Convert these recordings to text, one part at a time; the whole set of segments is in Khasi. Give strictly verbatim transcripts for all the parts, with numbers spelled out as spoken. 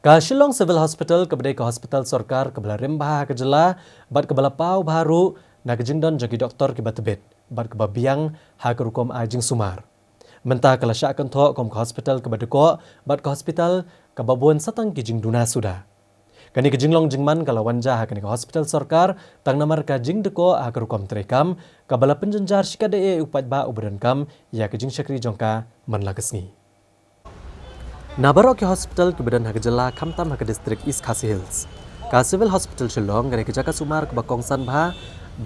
Ka Shillong Civil Hospital kaba dei ka hospital sorkar kaba la rim bha ha ka jylla bad kaba la paw bha ruh na ka jingdon jong ki doktor kiba tbit bad kaba biang ha ka rukom ai jingsumar. Mynta ka la shah kynthoh kum ka hospital kaba dkoh bad ka hospital kaba bun satang ki jingduna suda. Kane ka jinglong jingman ka la wan ja ha kane ka hospital sorkar tang namar ka jingdkoh ha ka rukom treikam kaba la pynjynjar shikatdei ïa u paidbah uba donkam ïa ka jingshakri jong ka man la ka sngi. Na baroh ki hospital kiba don ha ka jylla khamtam ha ka district East Khasi Hills, ka Civil Hospital Shillong ka dei ka jaka sumar kaba kongsan bha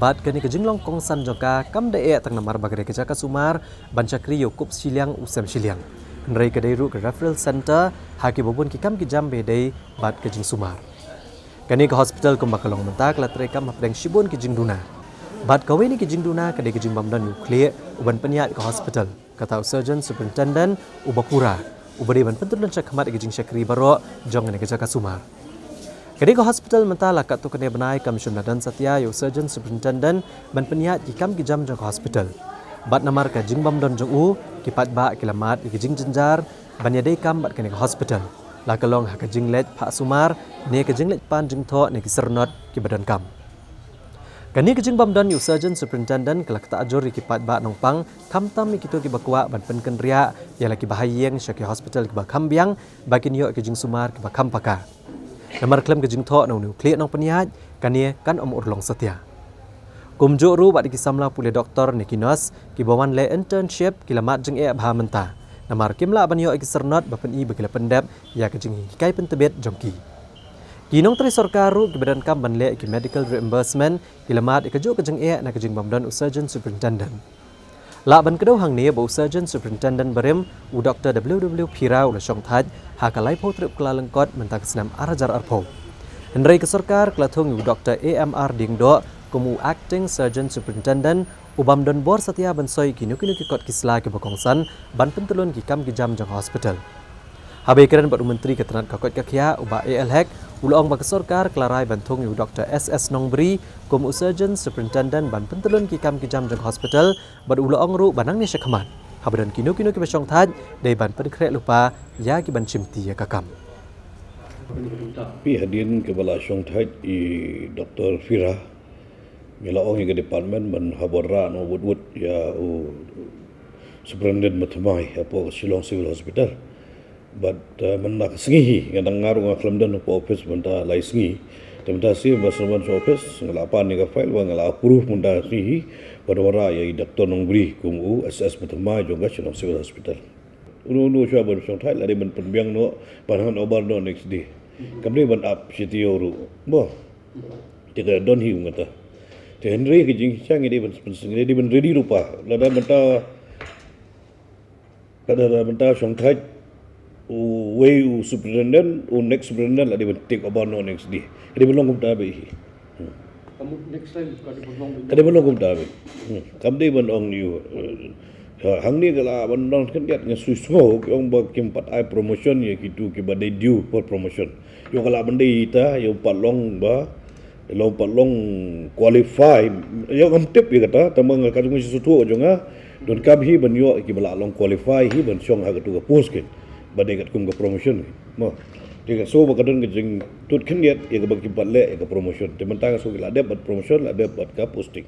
bad kane ka jinglong kongsan jong ka kam da eh tang namar ba ka dei ka jaka sumar ban shakri ïa u kup shiliang u sem shiliang. Hynrei ka dei ruh ka referral center ha kiba bun ki kam ki jam ba ïadei bad ka jingsumar. Kane ka hospital kumba ka long mynta ka la treikam hapdeng shibun ki jingduna. Bad kawei na ki jingduna ka dei ka jingbym don ïa u khlieh uban pynïaid ka hospital, kata u surgeon superintendent uba pura, uba dei ban pyntyllun shakhmat ïa ka jingshakri baroh jong kane ka jaka sumar. Kane ka hospital mynta la katto katne bnai kam shym la don satia ïa u surgeon superintendent ban pynïaid ki kam ki jam jong ka hospital. Bad namar ka jingbym don jong u, ki paidbah ki la mad ïa ka jingjynjar ban ïadei kam bad kane ka hospital, la ka long ha ka jingleit phah sumar ne ka jingleit pan jingthoh na ki syrnod kiba donkam. Kane ka jingbym don ïa u surgeon superintendent ka la ktah jur ïa ki paidbah nongpang, khamtam ïa kito kiba kwah ban pynkynriah ïa la ki bahaïing sha ki hospital kiba kham biang ba kin ïoh ki jingsumar kiba kham paka. Namar khlem ka jingthoh na une u khlieh nongpynïaid, kane kan ym urlong satia. Kumjuh ruh bad ki samla pule doktor ne ki nurse kiba wan leh internship ki la mad jingeh bha mynta, namar kim lah ban ïoh ïa ki syrnod ba pyni ba ki la pyndep ïa ka jinghikai pyntbit jong ki. Ki nongtrei sorkar ruh kiba donkam ban leh ki medical reimbursement ki la mad ïa kajuh ka jingeh na ka jingbym don u surgeon superintendent. Lah ban kdew hangne ba u surgeon superintendent barim, u Doktor W W Phira u la shongthait ha ka laiphew tarik Kyllalyngkot mynta ka snem ar hajar arphew. Hynrei ka sorkar ka la thung ïa u Doktor A M R Diengdoh kum u acting surgeon superintendent, u bym don bor satia ban soi kino kino ki kot ki sla kiba kongsan ban pyntyllun ki kam ki jam jong ka hospital. Haba ïakren bad u Myntri ka tnat ka koit ka khiah, u Bah A L Hek, u la ong ba ka sorkar ka la rai ban thung ïa u Doktor S S Nongbri kum u surgeon superintendent ban pyntyllun ki kam ki jam jong ka hospital, bad u la ong ruh ba nangne shakhmat, haba don kino kino kiba shongthait, dei ban pynkhreh lypa ïa ki ban shimti ïa ka kam. Phi, hadien kaba la shongthait i Doktor Phira, ngi la ong ïa ka department ban hap ban rah noh wut wut ïa u superintendent ba thymmai hapoh ka Shillong Civil Hospital. Bad, eh, mynta ka sngi hi, nga dang nga ruh nga khlem don hapoh office mynta lai sngi. Te mynta shi ba shu wan sha office, nga la pan ïa ka file, ba nga la approve mynta ka sngi hi, ban wanrah ïa i Doktor Nongbri kum u S S ba thymmai jong ka Shillong Civil Hospital. Uno uno shuwa ban shongthait la dei ban pynbiang noh, ban hand over noh next day. Kam dei ban ap shi taïew ruh. Mo. Te ka don hi u ngata. Te hynrei ka jingshang ngi dei ban, ngi dei ban ready ruh pa. Lada mynta, lada mynta shongthait uwei u superintendent, u next superintendent la dei ban take over noh next day. Ka dei ban long kumta beit hi. Hmm. Ka mut next time ka dei ban long beit. Ka dei ban long kumta beit. Hmm. Kam dei ban ong ïa u, eh, ha, hangne ka la ban don khyndiat nga shu sngew ki ong ba kim pat ai promotion ïa kitu kiba dei due for promotion. Ïoh ka la ban dei ita, ïoh pat long ba, ïoh pat long qualify. Ïoh ngam tip ïa kata, tang ba nga kat jong nga shu shu jong nga, donkam hi ban ïoh kiba la long qualify hi ban shong ha katu ka post kin. Ba dei katkum ka promotion. Mo. Te nga sngew ba ka don ka jingtut khyndiat ïa kaba kim pat leh ïa ka promotion. Te mynta nga sngew ki la dep bad promotion, la dep bad ka posting.